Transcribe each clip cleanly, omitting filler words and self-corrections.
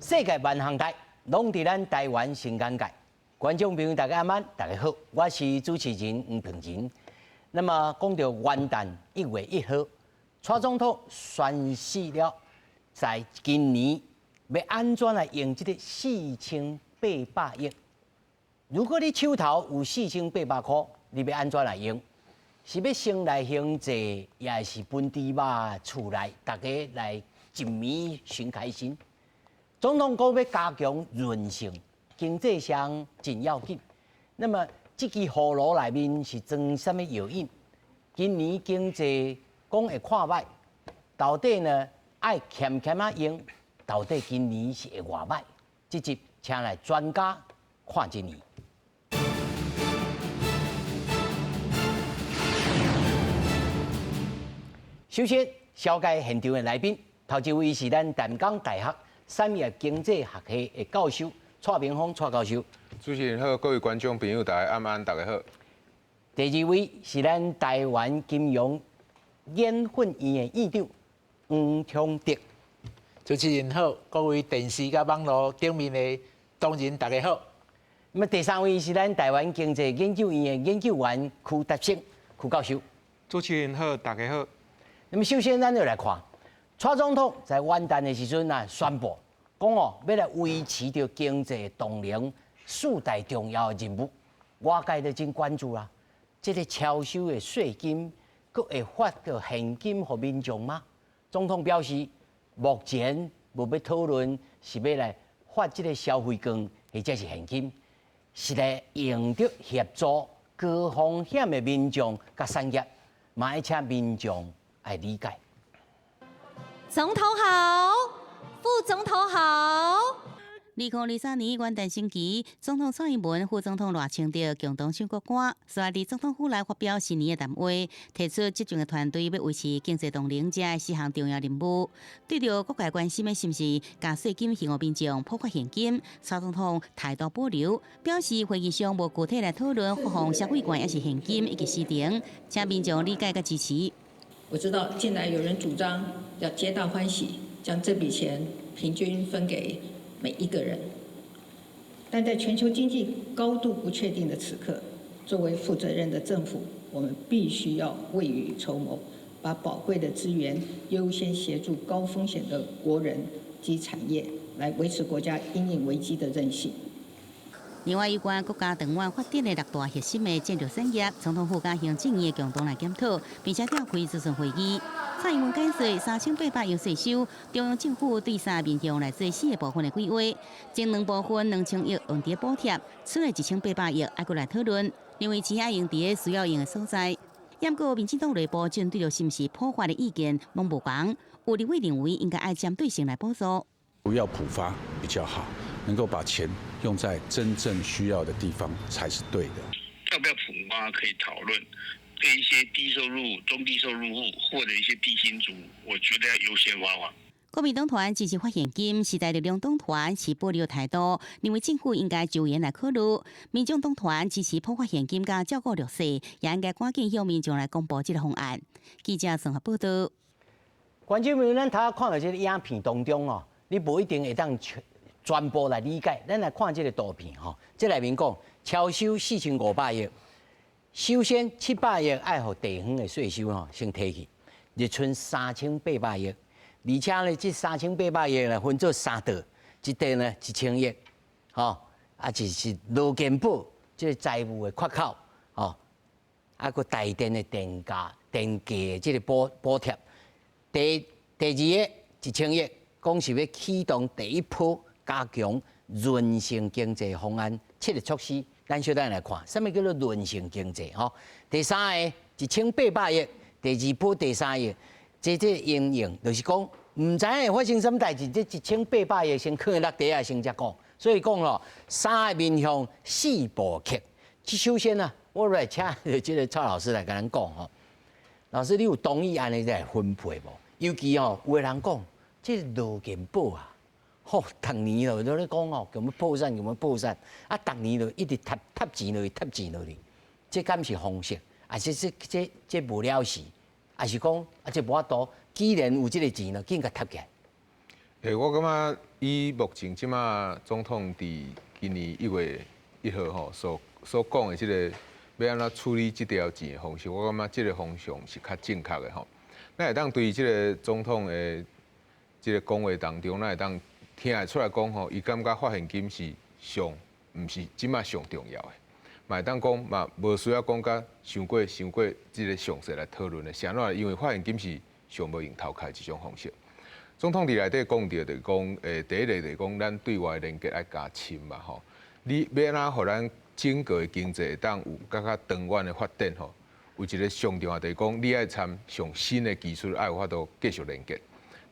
世界萬項台，攏佇咱台灣新眼界。觀眾朋友大家晚安，大家好，我是主持人黃平仁。那麼講到元旦1月1號，蔡總統宣示了，在今年欲按怎來用這個四千八百億。如果你手頭有四千八百箍，你欲按怎來用？是欲先來還債，抑是分豬肉厝內，大家來一暝真開心。總統講欲加強韌性，經濟上真要緊。那麼這支葫蘆內面是裝啥物藥引？今年經濟講會看䆀，到底呢愛儉儉仔用？到底今年是會偌䆀？這集請來專家看一年。首先，紹介現場的來賓，頭一位是咱淡江大學產業經濟學系的教授蔡明芳蔡教授。主持人好，各位觀眾朋友大家晚安，大家好。第二位是咱台灣金融研訓院的院長黃崇德。主持人好，各位電視佮網路頂面的同仁大家好。那麼第三位是咱台灣經濟研究院的研究員區達勝區教授。主持人好，大家好。那麼首先，咱就來看，蔡總統在元旦的時陣啊，宣布講哦，欲來維持著經濟動能四大重要的任務，外界都真關注啦。這個超收的稅金，閣會發著現金予民眾嗎？總統表示，目前無欲討論是欲來發這個消費券，或者是現金，是來用著協助高風險的民眾佮產業，嘛愛請民眾來理解。總統好，副總統好。2023年元旦星期，總統蔡英文、副總統賴清德共同唱國歌，隨後佇總統府內發表新年的談話，提出執政的團隊欲維持經濟動能，這四項重要任務。對著各界關心的是毋是共稅金還予民眾普發現金，蔡總統態度保留，表示會議上無具體來討論發放消費券抑是現金以及時程，請民眾理解佮支持。我知道近來有人主張要皆大歡喜，將這筆錢平均分給每一個人，但在全球經濟高度不確定的此刻，作為負責任的政府，我們必須要未雨綢繆，把寶貴的資源優先協助高風險的國人及產業，來維持國家因應危機的韌性。另外，有關國家長遠發展的六大核心的戰略產業，總統府佮行政院共同來檢討，並且召開諮詢會議。蔡英文解說3800億稅收，中央政府對三面向來做四個部分的規劃，前兩部分2000億用佇補貼，剩的1800億愛閣來討論，認為錢愛用佇需要用的所在。毋過民進黨內部針對著是毋是普發的意見攏無仝，有立委認為應該愛針對性來補助。不要普發比較好，能夠把錢用在真正需要的地方才是對的。要不要普發可以討論，對一些低收入、中低收入戶或者一些低薪族，我覺得要優先發放。國民黨團支持發現金，時代力量黨團持保留態度，認為政府應該周延來考慮。民眾黨團支持普發現金佮照顧弱勢，也應該趕緊向民眾來公布這個方案。記者綜合報道。觀眾朋友，咱頭仔看著這個影片當中哦，你無一定會當全部來理解。咱來看這個圖片吼，這內面講超收4500億，首先700億愛予地方的稅收吼先提去，就賰3800億，而且呢，這三千八百億呢分做三道，一塊呢1000億，吼，啊就是勞健保這個財務的缺口，吼，啊閣台電的電價電價的這個補補貼，第第二个1000億，講是欲啟動第一波加強韌性經濟方案七個措施，咱小等來看，啥物叫做韌性經濟？吼，第三个1800億，第二波第三個，這應用就是講，毋知影會發生啥物代誌，這一千八百億先囥佇落地仔先才講。所以講咯，三個面向四步曲。首先呢，我來請這個蔡老師來共咱講吼。老師，你有同意按呢來分配無？尤其吼，有的人講，這勞健保啊，吼，逐年就咧講哦，共欲破產，共欲破產，啊，逐年就一直貼貼錢落去，貼錢落去，這敢是方式？抑是這這這無了時？抑是講啊，這無法度？既然有這个錢了，緊共貼起來。欸，我感覺以目前這馬總統佇今年1月1號吼所講的這個欲按怎處理這條錢的方式，我感覺這個方向是較正確的吼。咱會當對這個總統的這個講話當中，咱會當聽會出來講吼，伊感覺發現金是上，毋是這馬上重要的。嘛會當講嘛，無需要講甲傷過傷過這個詳細來討論的。是按怎？因為發現金是上無用頭殼的一種方式。總統佇內底講著，就是講，第一個就是講，咱對外連結愛加深嘛，吼。你欲按怎予咱整個的經濟會當有較較長遠的發展吼？有一個上重要就是講，你愛參上新的技術，愛有法度繼續連結。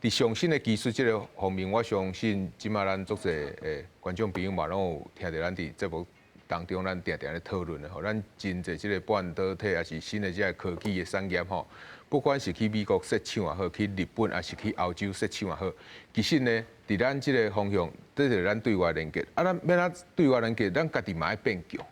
佇上新的技術這個方面，我相信這馬咱足濟觀眾朋友嘛攏有聽著咱佇節目當中，咱定定咧討論的吼。咱真濟這個半導體，抑是新的這個科技的產業吼。不管是去美國設廠也好，去日本抑是去歐洲設廠也好，其實呢，佇咱這個方向，這就是咱對外連結。啊，咱欲按怎對外連結，咱家己嘛愛變強。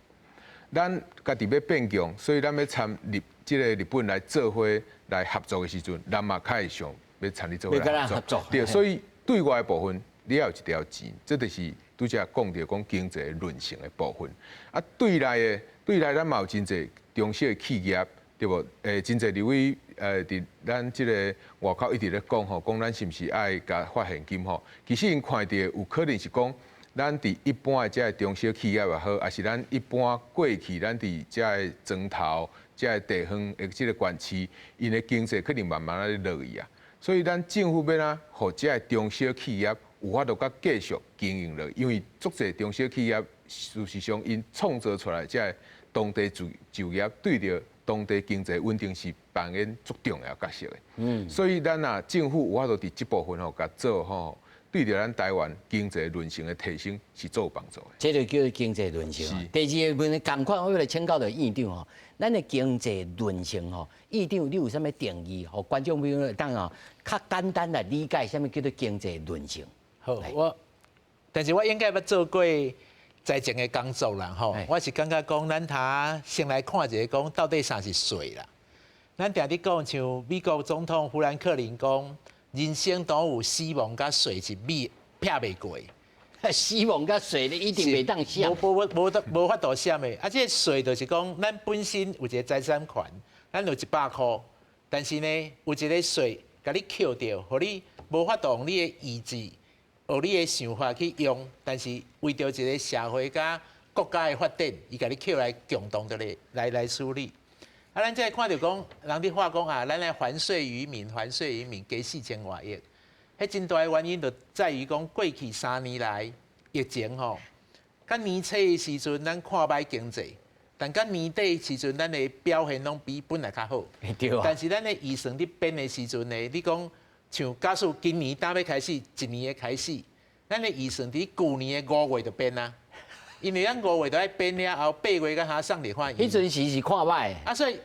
咱家己欲變強，所以咱欲參日這個日本來做伙來合作的時陣，咱嘛較會想欲參你做伙來合作。對，所以對外的部分，你要有一條錢，這就是拄才講著講經濟韌性的部分。啊，對內的對內，咱嘛有真濟中小的企業，對無？真濟立委佇咱這個外口一直咧講吼，講咱是毋是愛共發現金吼？其實𪜶看著有可能是講，咱佇一般的這個中小企業也好，抑是咱一般過去咱佇這個莊頭、這個地方的這個縣市，𪜶的經濟可能慢慢仔咧落去啊。所以咱政府欲按怎予這個中小企業有法度閣繼續經營落去，因為足濟中小企業事實上𪜶創造出來這個當地就業對著當地經濟穩定是扮演足重要角色的。所以咱若政府有法度佇這部分吼，共做吼，對著咱台灣經濟韌性的提升是足有幫助的。這就叫做經濟韌性。第二個問題，仝款，我欲來請教著院長吼，咱的經濟韌性吼，院長你有啥物定義？予觀眾朋友會當吼較簡單來理解啥物叫做經濟韌性？好，我，但是我應該捌做過財政的工作啦，吼，我是感覺講，咱頭先來看一下，講到底啥是稅啦。咱定佇講，像美國總統富蘭克林講，人生當有死亡佮稅是避撇袂過。死亡佮稅你一定袂當閃。無無無無無法度閃的。啊，這個稅就是講，咱本身有一個財產權，咱有100箍，但是呢，有一個稅共你扣著，予你無法度用你的意志，用你的想法去用，但是為著一個社會佮國家的發展，伊共你扣來共同的來處理。啊，咱這看著講，人佇話講啊，咱來還稅於民，還稅於民，加4000外億。彼真大的原因就在於講，過去3年來疫情吼，到年初的時陣，咱看䆀經濟，但到年底的時陣，咱的表現攏比本來較好。對啊。但是咱的預算佇編的時陣呢，你講像假使今年打欲開始，一年的開始，咱的預算佇舊年的5月就編啊，因為咱5月就愛編了後，8月才送立法院。彼陣時是看䆀。啊，所以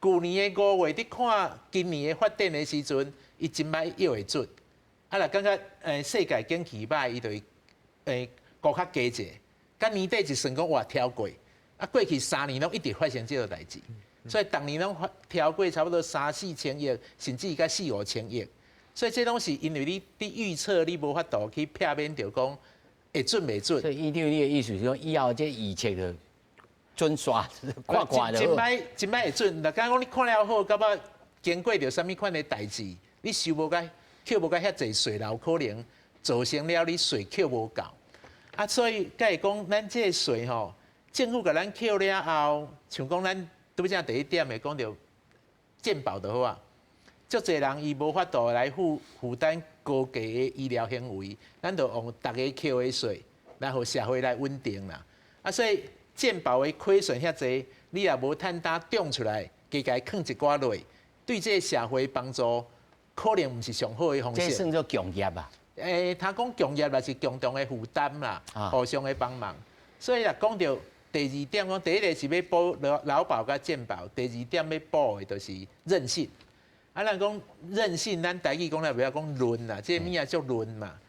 舊年的5月佇看今年的發展的時陣，伊真歹約會準。啊，若感覺世界景氣䆀，伊就會估較低者。到年底一算講哇超過，啊過去3年攏一直發生這個代誌，所以逐年攏發超過差不多三四千億，甚至到四五千億。所以這攏是因為你佇預測你無法度去避免著講會準袂準。所以院長你的意思是講，以後這預測就準煞，看看就好。真歹真歹會準，若敢講你看了好，感覺經過著啥物款的代誌，你收無共扣無共遐濟稅，有可能造成了你稅扣無夠。啊，所以才會講咱這個稅吼，政府共咱扣了後，像講咱拄才第一點會講著健保就好啊。足濟人伊無法度來負擔高價的醫療行為，咱就用逐家扣的稅來予社會來穩定啦。啊，所以健保的虧損遐濟，你也無趁擔漲出來，加共囥一寡落，對這個社會幫助可能毋是上好的方式。這算做共業啊？他講共業也是共同的負擔啦，互相的幫忙。所以若講著第二點，講第一個是欲補勞保佮健保，第二點欲補的就是韌性。啊，咱講韌性，咱台語講了袂曉講韌啦，這個物仔足韌嘛，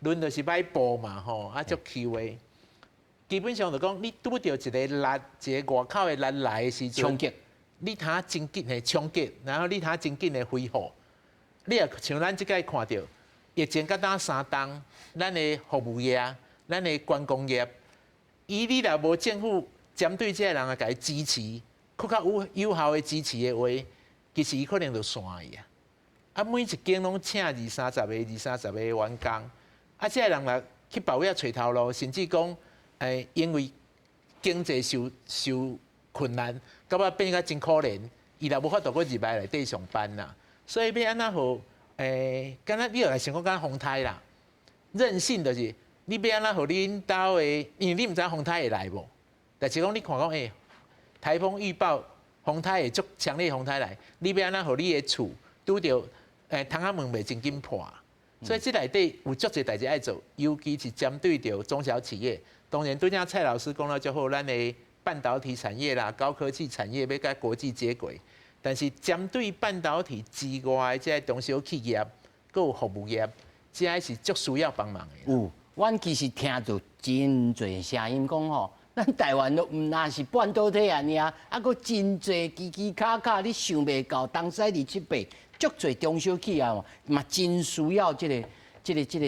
韌就是歹補嘛，吼，啊足 Q 的。基本上就講，你拄著一個力，一個外口的力來的時陣，衝擊，你通真緊的衝擊，然後你通真緊的恢復。你若像咱這擺看著，疫情到今三冬，咱的服務業、咱的觀光業，伊你若無政府針對這个人啊，共伊支持，閣較有有效的支持的話，其實伊可能就散去啊。啊，每一間攏請二三十个、二三十個員工，啊，這个人若去別位揣頭路，甚至講，因為經濟受受困難，到尾變甲真可憐，伊若無法度閣入來內底上班啦。所以欲按怎予，敢若你著來想講敢若風颱啦，韌性就是你欲按怎予恁兜的，因為你毋知影風颱會來無，但是講你看講，颱風預報風颱會足強烈風颱來，你欲按怎予你的厝拄著窗仔門袂真緊破？所以這內底有足濟代誌愛做，尤其是針對著中小企業。當然，拄才蔡老師講了足好，咱的半導體產業啦、高科技產業欲佮國際接軌，但是針對半導體之外的這個中小企業，閣有服務業，這是足需要幫忙的。有，阮其實聽著真濟聲音講吼，咱台灣都毋但是半導體按呢，啊，閣真濟支支卡卡，你想袂到，東西二七八，足濟中小企業嘛，真需要這個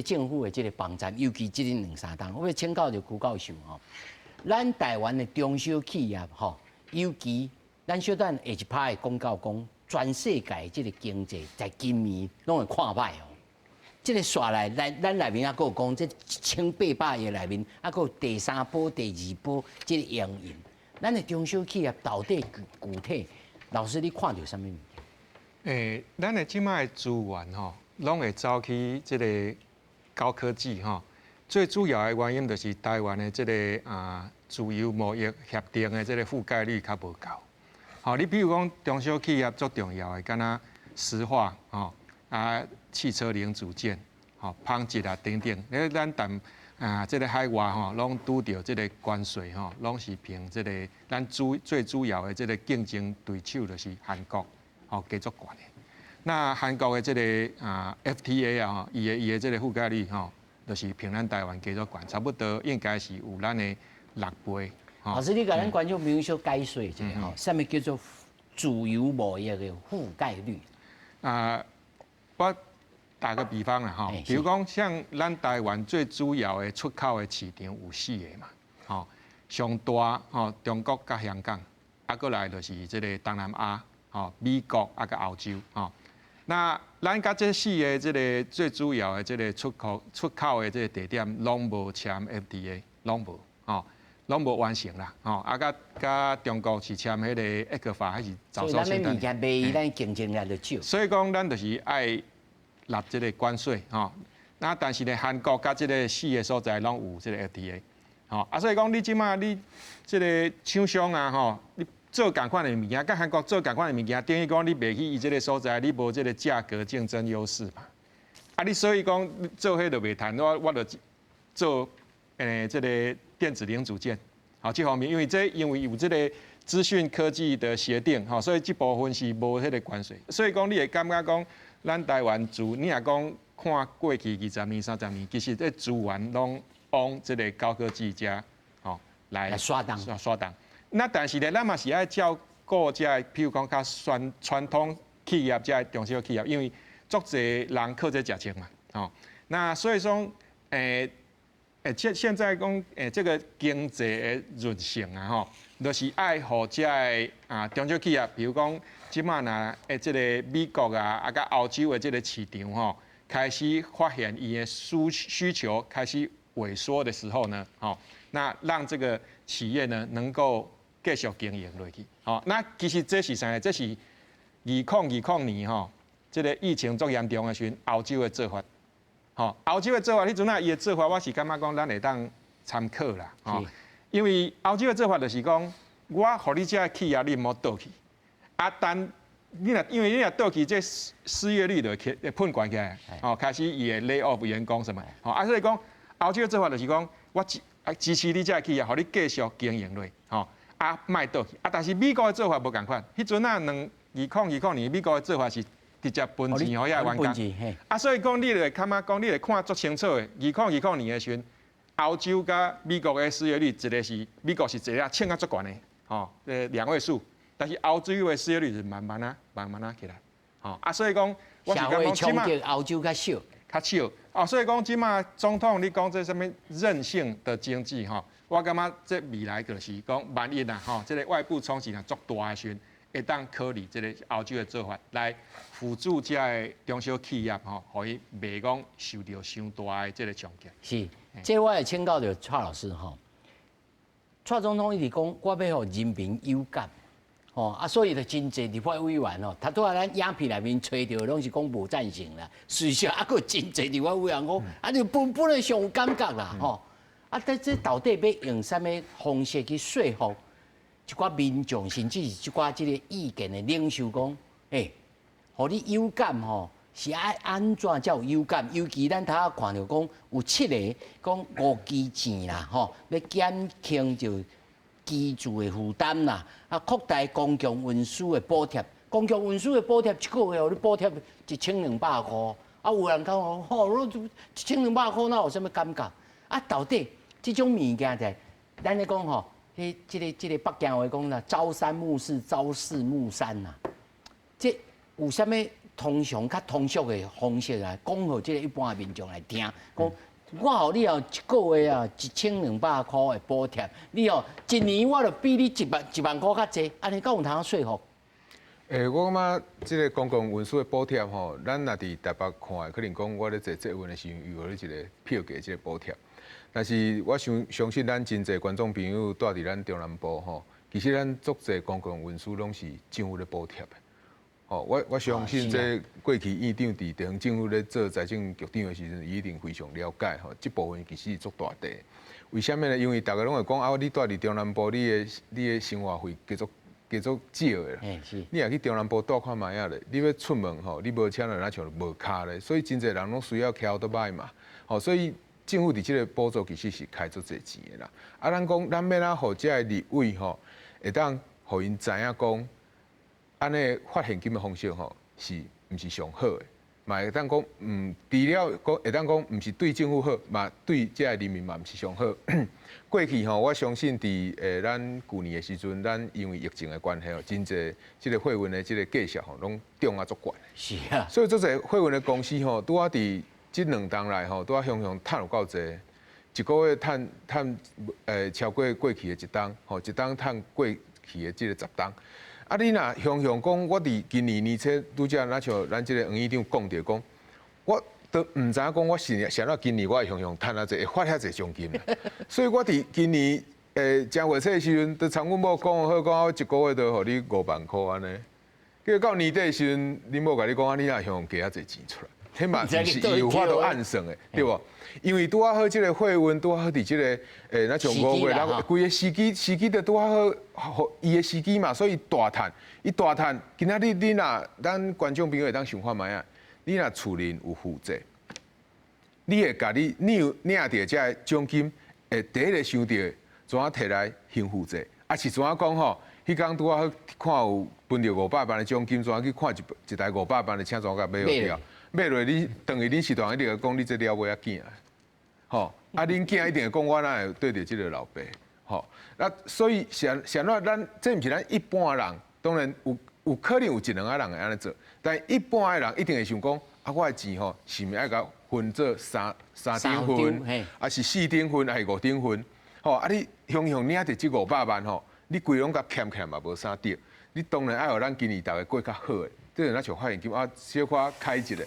政府的這個幫助，尤其這兩三冬。我欲請教著辜教授吼，咱台灣的中小企業吼，尤其咱小等下一趴會講到講，全世界這個經濟在今年攏會看歹哦。這個紲來，咱內面猶閣有講，這1800億內面，猶閣有第三波、第二波這個營運。咱的中小企業到底具體，老師你看著啥物物件？咱的這擺的資源吼，攏會走去這個高科技吼。最主要的原因就是台灣的這個自由貿易協定的這個覆蓋率較無夠。吼，你比如講中小企業足重要的，敢若石化吼啊，汽車零組件、吼紡織啊等等，你咱但這個海外吼，攏拄著這個關稅吼，攏是憑這個咱最主要的這個競爭對手就是韓國，吼加足懸的。那韓國的這個FTA 啊，伊的這個覆蓋率吼，就是憑咱台灣加足懸，差不多應該是有咱的6倍。老師，你共咱觀眾朋友小解說一下吼，啥物叫做自由貿易的覆蓋率？啊，我打個比方啦，吼，比如講像咱台灣最主要的出口的市場有四個嘛，吼，上大吼中國佮香港，啊，閣來就是這個東南亞，吼，美國啊佮歐洲，吼。那咱佮這四個這個最主要的這個出口的這個地點，攏無簽 FTA，攏無，吼，攏無完成啦，吼，啊，佮中國是簽彼個 ECFA，彼是早所以咱物件賣伊，咱競爭力就少。所以講，咱就是愛納這個關稅，吼。那但是呢，韓國佮這個四個所在攏有這個 FTA，吼。啊，所以講你這擺你這個廠商啊，吼，你做仝款的物件，佮韓國做仝款的物件，等於講你賣去伊這個所在，你無這個價格競爭優勢嘛。啊，你所以講做彼就袂趁，我就做這個電子零組件，好，這方面，因為有這個資訊科技的協定，吼，所以這部分是無彼個關稅。所以講你會感覺講，咱台灣自你若講看過去20年、30年，其實這資源攏往這個高科技遮，吼來刷動刷動。那但是呢，咱嘛是愛照顧這个，譬如講較傳統企業，這个中小企業，因為足濟人靠這食穿嘛，吼。那所以說，現在講，這個經濟的韌性啊，吼，就是愛予這个中小企業，比如講，這擺若這個美國啊，啊佮歐洲的這個市場吼，開始發現伊的需求開始萎縮的時候呢，吼，那讓這個企業呢能夠繼續經營落去，吼，那其實這是啥？這是2020年吼，這個疫情足嚴重的時陣，歐洲的做法，吼，歐洲的做法，彼陣啊，伊的做法，我是感覺講咱會當參考啦，吼，因為歐洲的做法就是講，我予你這个企業你毋好倒去，啊，但你若因為你若倒去，這失業率就會噴懸起來，吼，開始伊會 lay off 員工什麼，吼，啊，所以講歐洲的做法就是講，我支持你這个企業，予你繼續經營落去，吼。啊，莫倒去啊！但是美國的做法無仝款，彼陣啊，2020年，美國的做法是直接分錢予遐員工。啊，所以講你會感覺講，你會看足清楚的。2020年的時陣，歐洲佮美國的失業率，一個是美國是一個衝啊足懸的，吼，2位數。但是歐洲的失業率是慢慢啊、慢慢啊起來，吼啊，所以講，社會衝擊歐洲較少。較少。哦，所以講這馬總統你講這啥物韌性的經濟吼，我感覺這未來就是講萬一啊吼，這个外部衝擊若足大的時陣，會當考慮這个歐洲的做法來輔助這个中小企業吼，予伊袂講受著傷大的這个衝擊。是，這我會請教著蔡老師吼。蔡總統一直講，我欲予人民有感，吼啊，所以就真濟立法委員吼，頭拄仔咱影片內面揣著攏是講無贊成啦，事實啊，閣真濟立法委員講，啊，你本本來上有感覺啦，吼，啊，但這到底欲用啥物方式去說服一寡民眾，甚至是一寡這個意見的領袖講，欸，予你有感吼，是愛按怎才有有感？尤其咱頭仔看著講有七个講五支錢啦，吼，欲減輕著居住的負擔啦，啊，擴大公共運輸的補貼，公共運輸的補貼一個月予你補貼1200箍，啊，有人講吼，1200箍哪有啥物感覺？啊，到底這種物件就咱咧講吼，彼這个北京話講啦，朝三暮四，朝四暮三啦，這有啥物通常較通俗的方式來講，予這个一般的民眾來聽，講我予你哦一個月啊1200箍的補貼，你哦一年我就比你1萬箍較濟，按呢敢有通說服？欸，我感覺這个公共運輸的補貼吼，咱若佇台北看的，可能講我咧坐捷運的時陣，有予你一个票價這个補貼。但是我相信咱真濟觀眾朋友住佇咱中南部吼，其實咱足濟公共運輸攏是政府咧補貼的。吼，我相信這過去院長佇地方政府咧做財政局長的時陣，伊一定非常了解吼，這部分其實是足大塊。為啥物呢？因為逐家攏會講啊，你住佇中南部，你的生活費加足加足少的啦。你若去中南部住看覓仔咧，你欲出門吼，你無車就若像無跤咧，所以真濟人攏需要騎歐多擺嘛。吼，所以政府佇這个補助其實是開足濟錢的啦。啊，咱講咱欲按怎予這个立委吼，會當予𪜶知影講，按呢發現金的方式吼，是毋是上好的？嘛會當講，除了講會當講，毋是對政府好，嘛對這个人民嘛毋是上好。過去吼，我相信佇咱舊年的時陣，咱因為疫情的關係吼，真濟這个貨運的這个價數吼，攏漲啊足懸。所以足濟貨運的公司吼，拄仔佇這兩冬來吼，拄仔雄雄趁有夠濟，一個月趁趁超過過去的一冬，吼一冬趁過去的這个10冬。啊！你若雄雄講，我佇今年年初拄才若像咱這个黃院長講著講，我都毋知影講我是啥怎今年我會雄雄趁遐濟，會發遐濟獎金。所以我佇今年正月初的時陣，就參阮某講好講，我一個月就予你5萬箍按呢。結果到年底的時陣，恁某共你講啊，你哪會雄雄加遐濟錢出來？彼嘛毋是伊有法度按算的，對無？因為拄仔好這个貨運，拄仔好佇這个若像5月，然後規个時機時機就拄仔好，伊的時機嘛，所以大趁，伊大趁。今仔日你若咱觀眾朋友會當想看覓仔，你若厝裡有負債，你會共你你有領著這个獎金，會第一个想著怎樣提來還負債，抑是怎樣講吼？彼工拄仔好看有分著500萬的獎金，怎樣去看一台500萬的車，怎樣共買予著？買落你，等於恁時段一定會講你這了尾仔囝，吼！啊，恁囝一定會講我哪會對著這个老爸，吼！啊，所以啥啥怎咱這毋是咱一般人，當然有可能有一兩个人會按呢做，但一般的人一定會想講，啊，我的錢吼，是毋是愛共分做三等份，抑是四等份，抑是五等份？吼！啊，你雄雄領著這500萬吼，你規攏共儉起來嘛無啥著，你當然愛予咱今年逐家過較好的，這就若像發現金啊，小可開一下。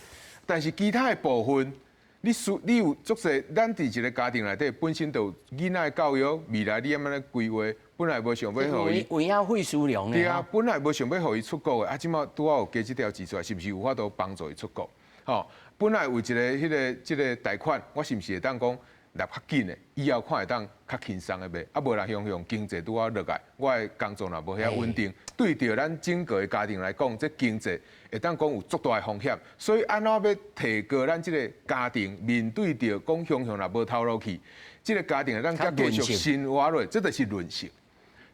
但是其他的部分，你需你有足濟，咱佇一个家庭內底本身就有囡仔的教育，未來你按怎規劃，本來無想欲予伊有影費事量對啊，本來無想欲予伊出國的，啊，這馬拄仔有加這條錢出來，是毋是有法度幫助伊出國？吼，本來有一个彼个這个貸款，我是毋是會當講納較緊的，以後看會當較輕鬆的袂？啊，無啦，雄雄經濟拄仔落來，我的工作若無遐穩定，對著咱整個的家庭來講，這經濟會當講有足大的風險。所以按怎欲提高咱這个家庭面對著講雄雄若無頭路去，這个家庭會當閣繼續生活落，這就是韌性。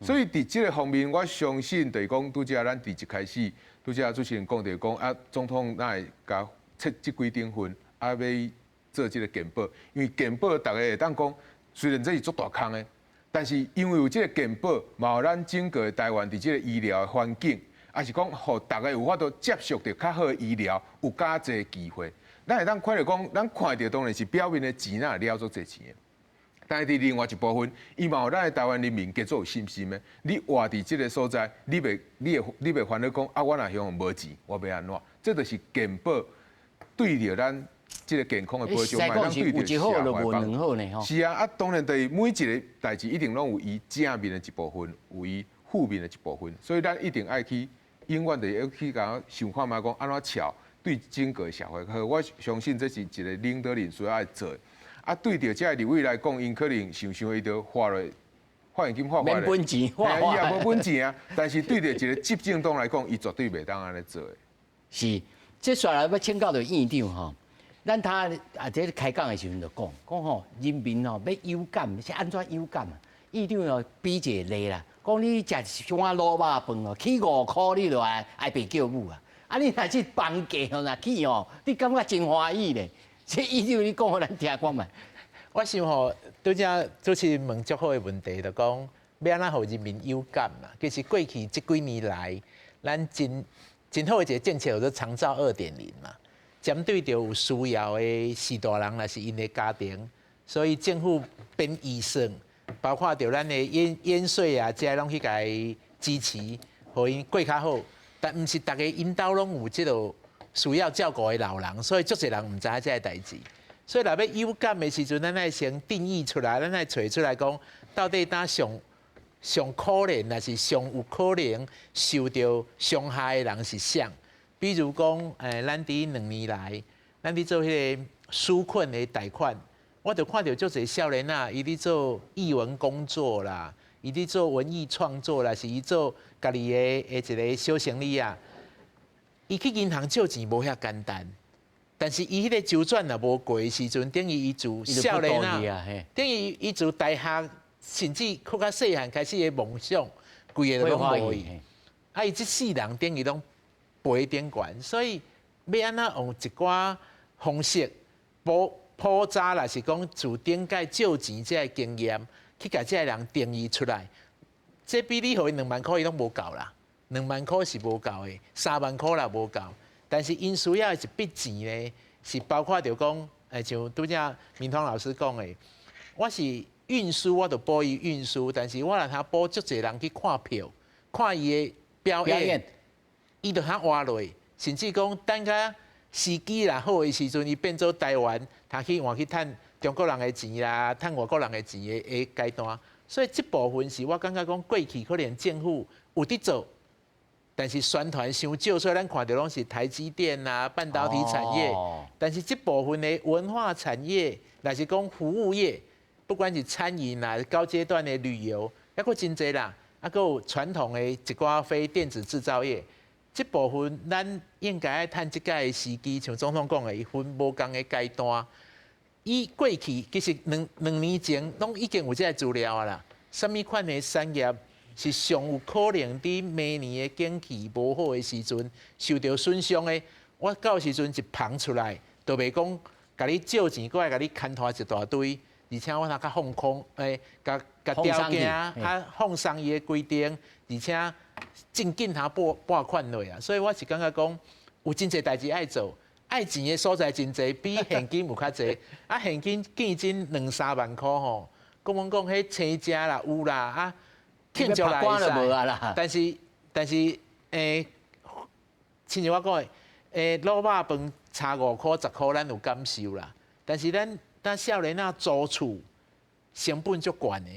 所以佇這个方面，我相信就是講拄才咱佇一開始，拄才主持人講著講啊，總統哪會共切這幾等份，啊，欲做這个健保，因為健保逐家會當講，雖然這是足大空的，但是因為有這个健保，嘛予咱整個台灣佇這个醫療的環境，抑是講予逐家有法度接觸著較好的醫療，有較濟機會。咱會當看著講，咱看著當然是表面的錢啊，了足濟錢的。但是佇另外一部分，伊嘛予咱的台灣人民較做有信心的。你活佇這个所在，你袂煩惱講啊，我若向無錢，我欲按怎？這就是健保對著咱這个健康的保障，嘛當對著社會幫。是啊，啊，當然對每一个代誌一定攏有伊正面的一部分，有伊負面的一部分，所以咱一定愛去，永遠就要去共想看覓講按怎喬對整個社會好。我相信這是一个領導人需要愛做的。啊，對著這个立委來講，𪜶可能想想伊就花落，發現金發發咧，免本錢，伊也無本錢啊。但是對著一个執政黨來講，伊絕對袂當按呢做的。是，這煞來欲請教著院長吼，咱頭啊，這開講的時陣就講，講吼人民吼欲有感，是按怎有感啊？院長哦比一个例啦，講你食一碗滷肉飯哦，起5箍你就愛愛爸叫母啊。啊，你若是房價吼若起吼，你感覺真歡喜咧。這院長你講予咱聽看覓？我想吼，拄才主持人問足好的問題，就講欲按怎予人民有感嘛？其實過去這幾年來，咱真真好的一个政策叫做長照2.0嘛，針對著有需要的序大人，抑是𪜶的家庭，所以政府編預算，包括著咱的免稅啊，這攏去共支持，予𪜶過較好。但毋是逐个𪜶兜攏有這个需要照顧的老人，所以足濟人毋知影這个代誌。所以若欲有感的時陣，咱愛先定義出來，咱愛揣出來講，到底佗上上可憐，抑是上有可能受著傷害的人是啥？比如講，咱佇2年來，咱佇做彼个紓困的貸款，我就看著足濟少年仔，伊佇做藝文工作啦，伊佇做文藝創作啦，是伊做家己的一个小生意啊。伊去銀行借錢無遐簡單，但是伊彼个周轉若無過的時陣，等於伊自少年仔，等於伊自大學甚至閣較細漢開始的夢想，規个攏無去。啊，伊這世人等於攏賠頂懸，所以欲按怎用一寡方式普普查，抑是講自頂屆借錢這个經驗，去共這个人定義出來，這比你予伊2萬箍伊攏無夠啦。2萬箍是無夠的，3萬箍也無夠。但是𪜶需要的一筆錢呢，是包括著講，像拄才明通老師講的，我是運輸，我就補伊運輸，但是我若通補足濟人去看票，看伊的表演，伊就較活落，甚至講等較時機若好的時陣，伊變做台灣，通去換去趁中國人的錢啦，趁外國人的錢的階段。所以這部分是我感覺講過去可能政府有佇做。但是宣傳傷少，所以咱看著攏是台積電啊、半導體產業。但是這部分的文化產業，抑是講服務業，不管是餐飲啊、高階段的旅遊，抑閣真濟啦，啊，閣有傳統的一寡非電子製造業，這部分咱應該愛趁這個的時機，像總統講的，伊分無仝的階段。伊過去其實兩年前攏已經有這个資料啊啦，啥物款的產業是上有可能佇明年的景氣無好的時陣受著損傷的，我到時陣一捧出來，就袂講共你借錢閣來共你牽拖一大堆，而且我若較放空，共共條件較放鬆伊的規定，而且真緊通撥款落啊，所以我是感覺講有真濟代誌愛做，愛錢的所在真濟，比現金有較濟。啊，現金見真兩三萬箍吼，講講講彼青食啦有啦啊。慶祝來會使，但是，親像我講的，滷肉飯差5箍10箍，咱有感受啦。但是咱咱少年仔租厝成本足懸的，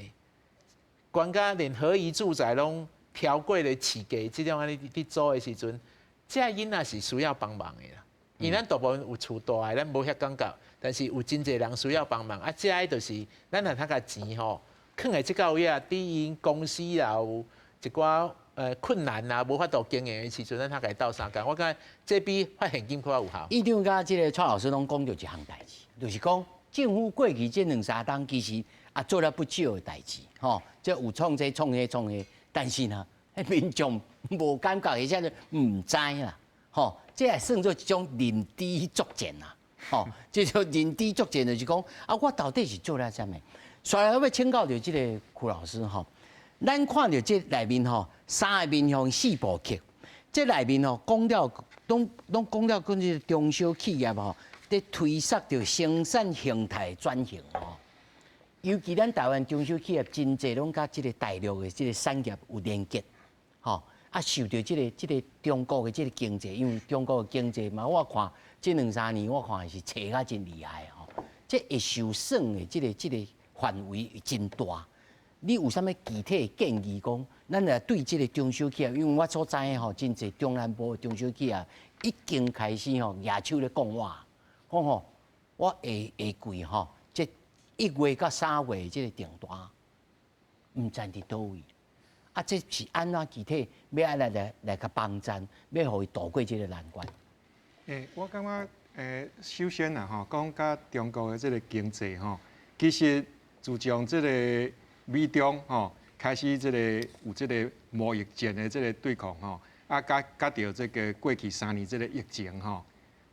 懸甲連合宜住宅攏超過咧市價，這種按呢佇租的時陣，這囡仔是需要幫忙的啦。因為咱大部分有厝大的，咱無遐感覺，但是有真濟人需要幫忙。啊，這个就是咱若通共錢吼，囥佇這個位啊，佇𪜶公司也有一寡困難啊，無法度經營的時陣，咱通共伊鬥相共。我感覺這比發現金較有效。院長佮這个蔡老師攏講著一項代誌，就是講政府過去這兩三冬其實也做了不少的代誌，吼，這有創這創彼創彼，但是呢，民眾無感覺，而且毋知啦，吼，這也算做一種認知作戰啦，吼，這種認知作戰就是講啊，我到底是做了啥物？所以我欲請教著這个邱老師吼，咱看著這內面吼三个面向四部曲，這內面吼講了攏攏講了，講這個中小企業吼，佇推捒著生產形態轉型吼。尤其咱台灣中小企業真濟攏佮這个大陸的這个產業有連結，吼啊受著這个中國的這个經濟，因為中國的經濟嘛，我看這兩三年我看是斜甲真厲害吼，這會受損的這个範圍真大。你有啥物具體的建議講，咱來對這个中小企業，因為我所知的吼，真濟中南部的中小企業已經開始吼舉手咧講話，講吼我下下季吼，這1月到3月這个訂單，毋知佇佗位。啊，這是按怎具體欲按怎來共幫贊，欲予伊渡過這个難關？我感覺首先啊吼，講佮中國的這个經濟吼，其實自從這个美中吼開始這個有這個貿易戰的這個對抗吼，啊，佮佮著這个過去3年這个疫情吼，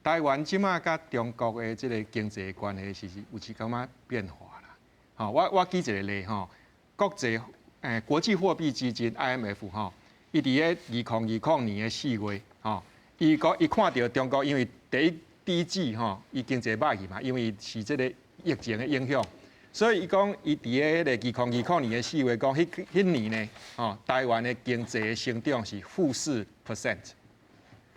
台灣這馬佮中國的這个經濟關係是有一寡仔變化啦。吼，我舉一个例吼，國際貨幣基金 IMF 吼，伊佇咧2020年的4月吼，伊講伊看著中國因為第一季吼，伊經濟歹去嘛，因為是這个疫情的影響。所以伊講，伊佇咧彼个2020年4月講，彼年呢，吼，台灣的經濟成長是-4%，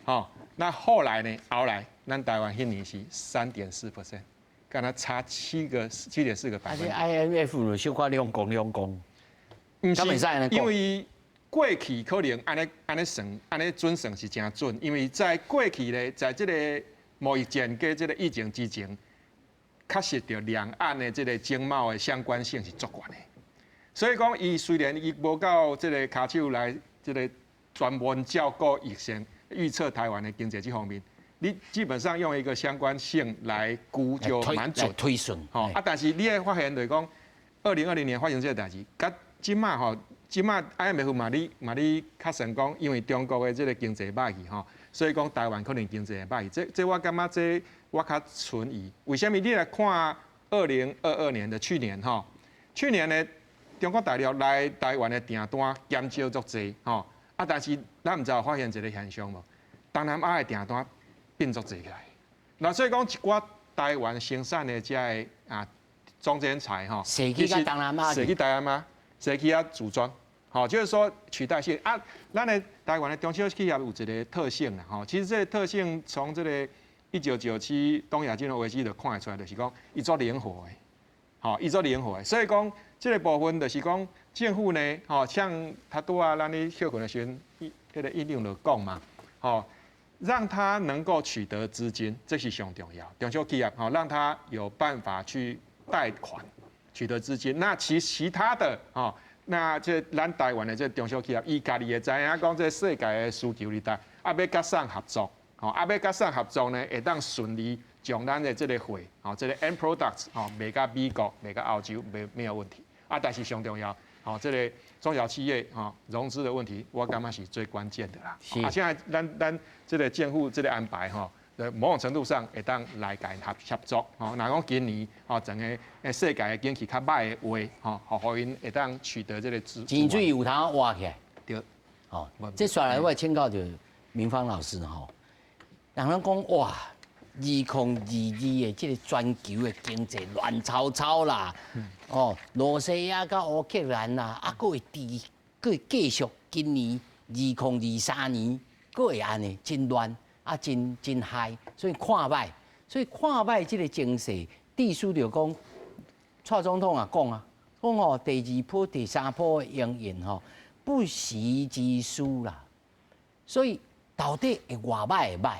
吼，那後來呢，後來咱台灣彼年是3.4%，敢若差7.4個百分點。啊，IMF 小可兩公兩公，毋是，因為過去可能按呢算，按呢準算是誠準，因為在過去咧，在這個貿易戰佮這個疫情之前，確實著兩岸的這个經貿的相關性是足懸的，所以講，伊雖然伊無夠這个跤手來這个專門照顧預先預測台灣的經濟這方面，你基本上用一個相關性來估就蠻準。推算。吼啊，但是你會發現就是講，2020年發生這个代誌，佮這馬吼，這馬 IMF 嘛咧較算講，因為中國的這个經濟歹去吼，所以講台灣可能經濟會歹去。這我感覺這我較存疑。為啥物？你來看2022年的去年吼，去年呢，中國大陸來台灣的訂單減少足濟吼，啊，但是咱毋知有發現一个現象無？東南亞的訂單變足濟起來。那所以講一寡台灣生產的這个啊中間材吼，踅去東南亞，踅去台灣啊，踅去遐組裝，吼，就是說取代性啊。咱的台灣的中小企業有一个特性啦，吼，其實這个特性從這个1997東亞金融危機就看會出來，就是講伊足靈活的，吼，伊足靈活的。所以講這个部分就是講政府呢，吼，像拄拄仔咱咧歇睏的時陣，彼个院長就講嘛，吼，讓他能夠取得資金，這是上重要。中小企業，吼，讓他有辦法去貸款取得資金。那其他的，吼，那這咱台灣的這中小企業，伊家己會知影講這世界的需求佇佗，啊，欲佮誰合作，吼，啊，欲佮誰合作呢？會當順利將咱的這个貨，吼，這个 end products，吼，賣到美國、賣到歐洲，沒有問題。啊，但是上重要，吼，這个中小企業，吼，融資的問題，我感覺是最關鍵的啦。啊，現在咱這个政府這个安排，吼，某種程度上會當來共𪜶合作，吼，若講今年，吼，整个世界的景氣較歹的話，吼，予𪜶會當取得這个資。錢水有通挖起來。對。吼，這紲來我請教著明芳老師吼，人攏講哇，2022的這个全球的經濟亂糟糟啦，哦，羅西亞佮烏克蘭啦，啊，閣會持，閣會繼續今年2023年，閣會按呢真亂，啊，真真害，所以看歹，所以看歹這个情勢，意思就講，蔡總統也講啊，講吼第二波、第三波的營運吼，不時之需啦，所以到底會偌歹會歹？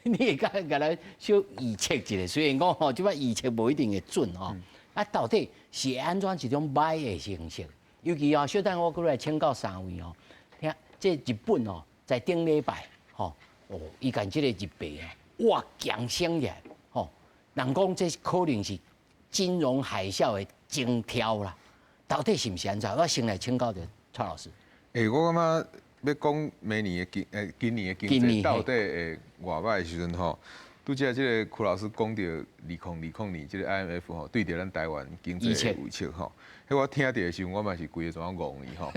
你會共咱小預測一下，雖然講吼，這擺預測無一定會準吼，啊，到底是按怎一種歹的形式？尤其哦，小等我閣來請教三位哦，聽這日本哦，在頂禮拜吼，哦，伊共這个日幣哦，哇，強升起來，吼，人講這可能是金融海嘯的徵兆啦，到底是毋是按怎？我先來請教著蔡老師。我感覺欲講明年的經，今年的經濟到底會偌歹的時陣吼，拄才這个柯老師講著2020年這个 IMF 吼，對著咱台灣經濟的預測吼，彼我聽著的時陣，我嘛是規个怎樣戇去吼，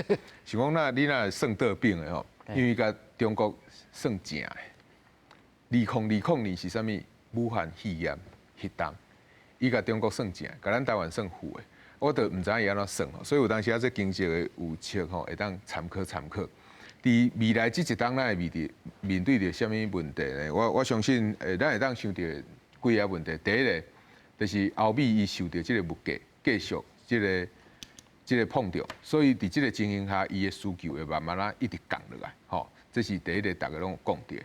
想講那你若會算倒反的吼，因為共中國算正的。2020年是啥物？武漢肺炎彼冬，伊共中國算正，共咱台灣算負的，我就毋知影伊按怎算吼。所以有當時啊，這經濟的預測吼，會當參考參考。佇未來這一冬，咱會面對著啥物問題呢？我相信，咱會當想著幾個問題。第一个，就是歐美伊受著這个物價繼續這个膨脹，所以佇這个情形下，伊的需求會慢慢仔一直降落來，吼。這是第一个，逐家攏有講著。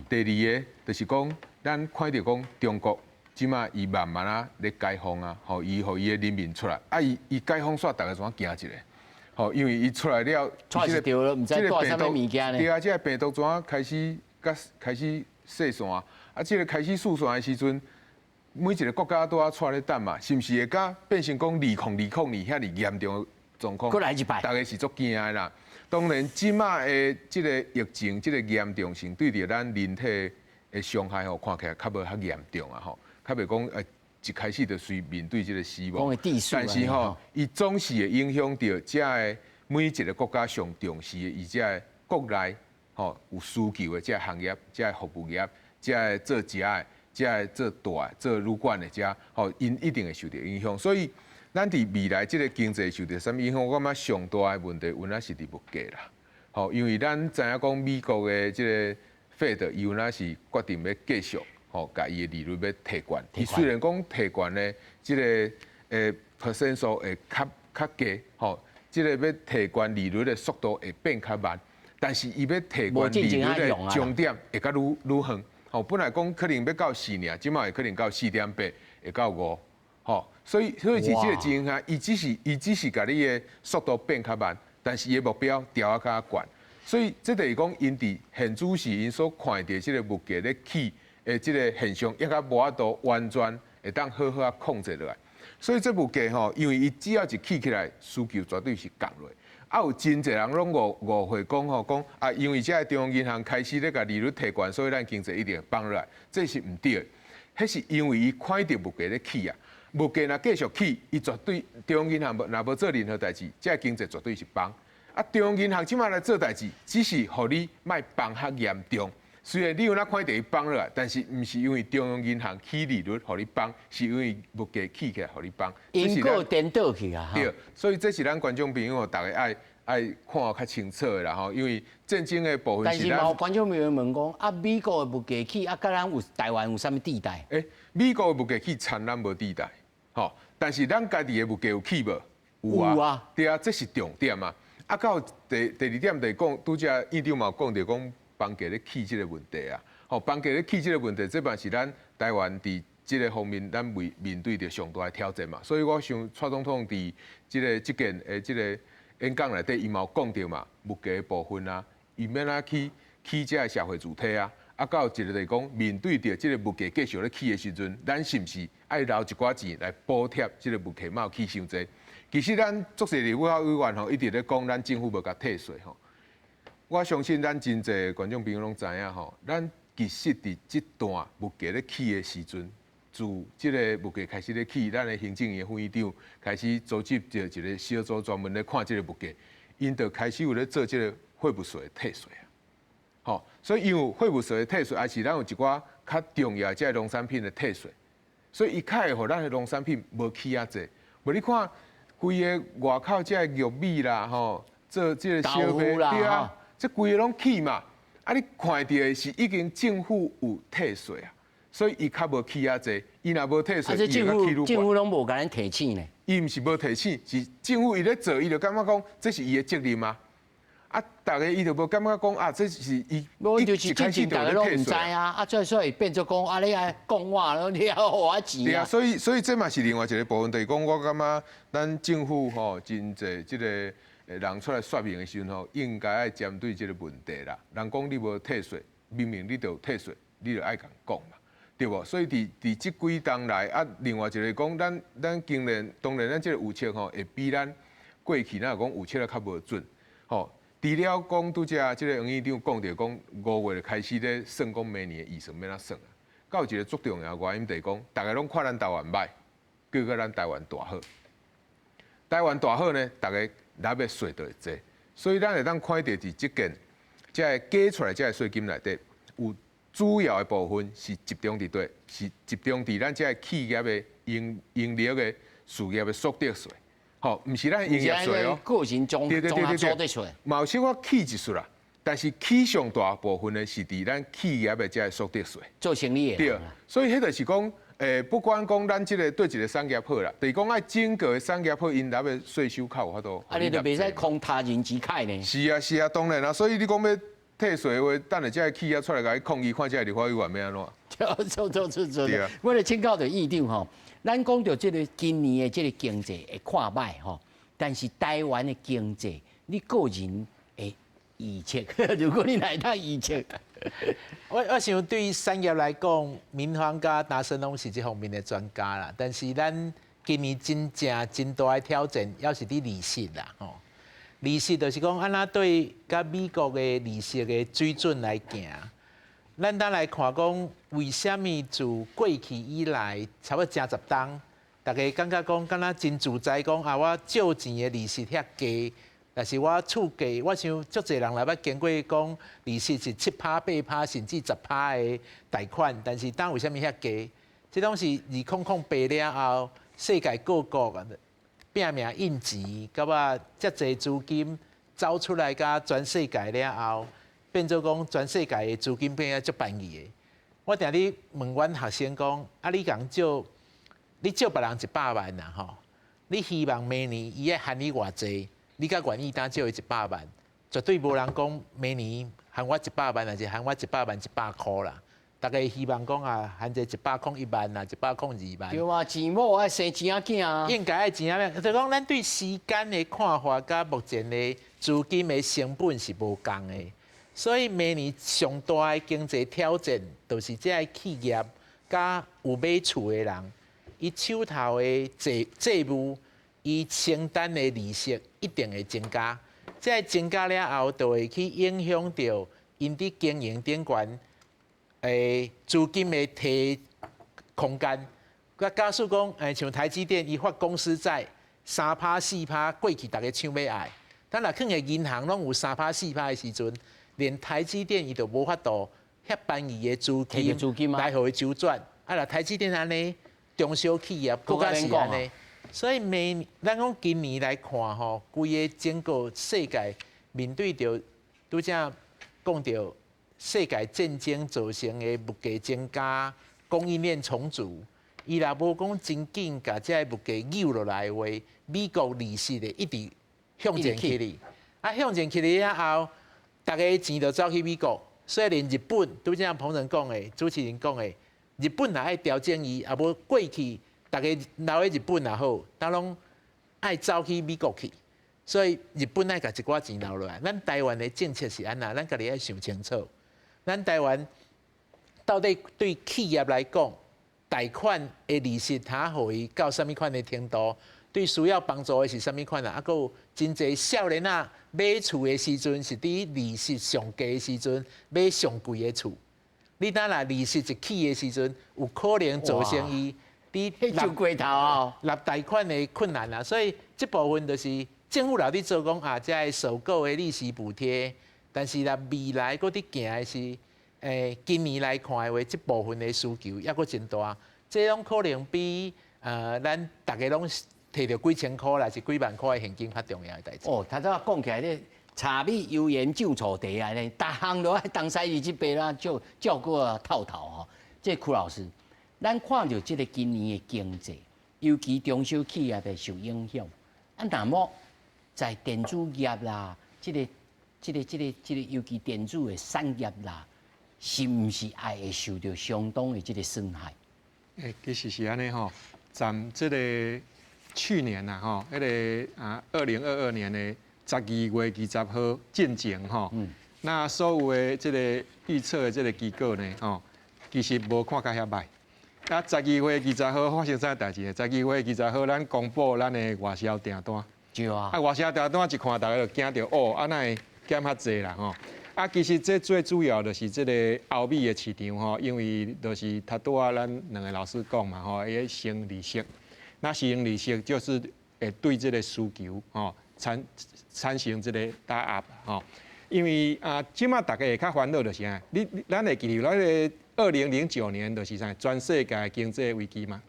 第二个，就是講咱看著講中國這馬伊慢慢仔咧解封啊，吼，伊予伊的人民出來，啊，伊解封煞，逐家怎驚一下？吼，因為伊出來了，這個對了，毋知帶啥物物件呢？對啊，這个病毒怎開始佮開始四散？啊，這个開始四散的時陣，每一个國家都咧咧等嘛，是毋是會佮變成講2020年遐爾嚴重的狀況？閣來一擺，逐家是足驚的啦。當然，這馬的這个疫情，這个嚴重性對著咱人體的傷害吼，看起來較無遐嚴重啊吼，較袂講一開始就隨面對這个死亡，但是吼，伊總是會影響著遮个每一个國家上重視的，伊遮个國內吼有需求的遮个行業、遮个服務業、遮个做食的、遮个做大的、做旅館的遮吼，𪜶一定會受著影響。所以，咱佇未來這个經濟受著啥物影響，我感覺上大的問題，有影是佇物價啦。吼，因為咱知影講美國的這个 Fed，伊有影是決定欲繼續。吼，共伊的利率欲提懸。伊雖然講提懸呢，這个percent 數會較較低，吼，這个欲提懸利率的速度會變較慢，但是伊欲提懸利率的終點會閣愈愈遠。吼，本來講可能欲到四爾，這馬會可能到4.8，會到5，吼，所以佇這个情形下，伊只是共你的速度變較慢，但是伊的目標調較懸。所以這就是講，𪜶佇現主時𪜶所看著這个物價咧起的這个現象，猶閣無法度完全會當好好仔控制落來。所以這物價吼，因為伊只要一起起來，需求絕對是降落。啊，有真濟人攏誤會講吼，講啊，因為這个中央銀行開始咧共利率提懸，所以咱經濟一定會放落來，這是毋對的。彼是因為伊看著物價咧起啊，物價若繼續起，伊絕對中央銀行無若無做任何代誌，這个經濟絕對是崩。啊，中央銀行這馬來做代誌，只是予你莫崩較嚴重。雖然你有影看著伊崩落來，但是毋是因為中央銀行起利率予你崩，是因為物價起起來予你崩。因果顛倒去啊！對，所以這是咱觀眾朋友逐家愛愛看較清楚的啦吼，因為戰爭的部分是。但是嘛有觀眾朋友問講，啊，美國的物價起，啊，佮咱有台灣有啥物佇代？欸，美國的物價起，參咱無佇代，吼。但是咱家己的物價有起無？有啊。對啊，這是重點啊。啊，到第二點就是講，拄才院長嘛有講著講房價咧起這个問題啊。吼，房價咧起這个問題，這嘛是咱台灣佇這个方面，咱面對著上大的挑戰嘛。所以我想，蔡總統佇這个這件的這个演講內底，伊嘛有講著嘛，物價的部分啊，伊欲按怎去起這个社會住宅啊。啊，閣有一個就是講，面對著這个物價繼續咧起的時陣，咱是毋是愛留一寡錢來補貼這个物價莫起傷濟？其實咱足濟立委員吼，一直咧講咱政府無共退稅吼。我相信咱真濟觀眾朋友攏知影吼，咱其實佇這段物價咧起的時陣，自這个物價開始咧起，咱的行政院副院長開始組織著一個小組專門咧看這个物價，𪜶就開始有咧做這个貨物稅的退稅啊。吼，所以因為貨物稅的退稅，抑是咱有一寡較重要的這个農產品的退稅，所以伊較會予咱的農產品無起遐濟。無你看，規个外口這个玉米啦，吼，做這个小麥，對啊，這規个攏起嘛。啊，你看著的是已經政府有退稅啊，所以伊較無起遐濟。伊若無退稅，伊會起政府攏無共咱提醒呢。伊毋是無提醒，是政府伊咧做，伊就感覺講這是伊的責任啊。啊，逐家伊就無感覺講啊，這是伊無就是之前逐家攏毋知啊，啊，所以變做講啊，你愛講我，你愛予我錢。對啊，所以這嘛是另外一個部分，就是講我感覺咱政府吼真濟這个人出來說明的時陣吼，應該愛針對這个問題啦。人講你無退稅，明明你就有退稅，你就愛共講嘛，對無？所以佇這幾冬來啊，另外一個講，咱今年當然咱這個預測吼，會比咱過去若講預測得較無準，吼。除了講拄才這个黃院長講著講5月就開始咧算講明年的預算欲按怎算啊，閣有一個足重要原因就是講，逐家攏看咱台灣䆀，結果咱台灣大好。台灣大好呢，逐家納的稅就會濟，所以咱會當看著佇這件這个加出來這个稅金內底，有主要的部分是集中佇佗，是集中佇咱這个企業的營營利的事業的所得稅，吼，毋是咱營業稅哦。個人綜合所得稅。嘛有小可起一絲啦，但是起上大部分的是佇咱企業的這个所得稅。做生意的。對，所以彼就是講，不管講咱這個對一個產業好啦，就是講愛整個的產業好，𪜶納的稅收較有法度。啊，你就袂使空他人之慨呢。是啊，是啊，當然啦。所以你講欲退稅的話，等下這个企業出來共你抗議，看這个立法委員欲按怎？做做做做。我來請教著院長吼，咱講著這个今年的這个經濟會看䆀吼，但是台灣的經濟，你個人會預測，如果你來當預測，我想對於產業來講，明芳佮達生攏是這方面的專家啦。但是咱今年真正真大的挑戰，猶是佇利息啦，吼。利息就是講，按怎對佮美國的利息的水準來行。咱當來看講，為啥物自過去以來，差不多成十冬，大家感覺講，敢若真自在講啊，我借錢的利息遐低，但是我厝價，我想足濟人來捌經過講利息是7趴、8趴，甚至10趴的貸款，但是當為啥物遐低？這攏是2008了後，世界各國拼命印錢，到尾遮濟資金走出來，佮全世界了後，變做講全世界的資金變啊足便宜的。我定咧問阮學生講，啊，你共借，你借別人100萬啦吼，你希望明年伊愛還你偌濟？你才願意當借伊一百萬？絕對無人講明年還我一百萬，還是還我100萬100箍啦。大家希望講啊，還這101萬啊，102萬。對啊，錢某愛生錢仔囝啊。應該愛錢仔囝，就講咱對時間的看法，佮目前的資金的成本是無仝的，所以明年上大的經濟挑戰，就是這个企業佮有買厝的人，伊手頭的債務，伊承擔的利息一定會增加。這个增加了後，就會去影響著𪜶佇經營頂懸。資金的提空間，佮假使講，像台積電，伊發公司債3趴4趴，過去逐家搶欲愛，但若囥佇銀行攏有3趴4趴的時陣，連台積電伊就無法度遐便宜的資金來予伊周轉。啊，若台積電按呢，中小企業閣較是按呢，所以明咱講今年來看吼，規个整個世界面對著拄才講著。世界戰爭造成的物價增加、供應鏈重組，伊若無講真緊共這个物價扭落來的話，美國利息會一直向前去哩。啊，向前去了後，逐家錢就走去美國，所以連日本，拄才彭仁講的，主持人講的，日本也愛調整伊，啊無過去逐家留佇日本也好，都攏愛走去美國去，所以日本愛共一寡錢留落來。咱台灣的政策是按怎？咱家己愛想清楚。咱台灣到底對企業來講，貸款的利息，通予伊到啥物款的程度？對需要幫助的是啥物款啊？啊，閣有真濟少年仔買厝的時陣，是佇利息上低的時陣買上貴的厝。你等若利息一起的時陣，有可能造成伊佇就過頭啊，納貸款的困難啊。所以這部分就是政府若佇做講啊，這个首購的利息補貼。但是若未來閣佇行的是，今年來看的話，這部分的需求猶閣真大，這攏可能比咱逐家攏提著幾千箍，抑是幾萬箍的現金較重要的代誌。哦，頭拄仔講起來，這柴米油鹽醬醋茶啊，呢，逐項都愛東西伊這邊啦，照照顧啊透透吼。這屈老師，咱看著這个今年的經濟，尤其中小企業會受影響。啊，那麼在電子業啦，這個、尤其電子的產業啦，是毋是也會受著相當的這个損害？其實是按呢吼，佇這个去年呐吼，彼个啊，2022年的12月20號進前吼，那所有的這个預測的這个機構呢，吼，其實無看甲遐䆀。啊，十二月二十號發生啥代誌？十二月二十號，咱公布咱的外銷訂單。對啊。啊，外銷訂單一看，逐家就驚著哦，啊，哪會減較濟啦吼？啊，其實這最主要就是這个歐美的市場吼，因為就是頭拄仔咱兩个老師講嘛吼，伊升利息，那升利息就是會對這个需求吼產生這个打壓吼。因為啊，這馬大家會較煩惱就是啥？你咱會記得那个2009年就是啥？全世界經濟危機嘛。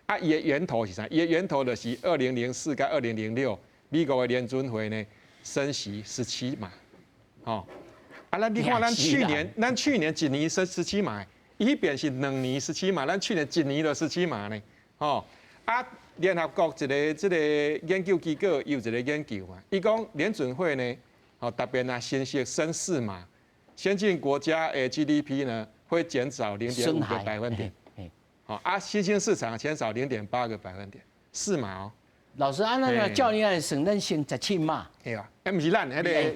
啊，伊的源頭是啥？伊的源頭就是2004佮2006，美國的聯準會呢升息17碼，吼。啊，咱你看，咱去年一年升十七碼，伊彼邊是2年十七碼，咱去年一年就十七碼呢，吼。啊，聯合國一个這个研究機構有一个研究嘛，伊講聯準會呢，吼，特別若升息升4碼，先進國家的 GDP 呢會減少0.5個百分點，好啊，新興市場減少0.8個百分點，四碼哦。老師，按那個教練算咱升17碼，對啊，欸，毋是咱，彼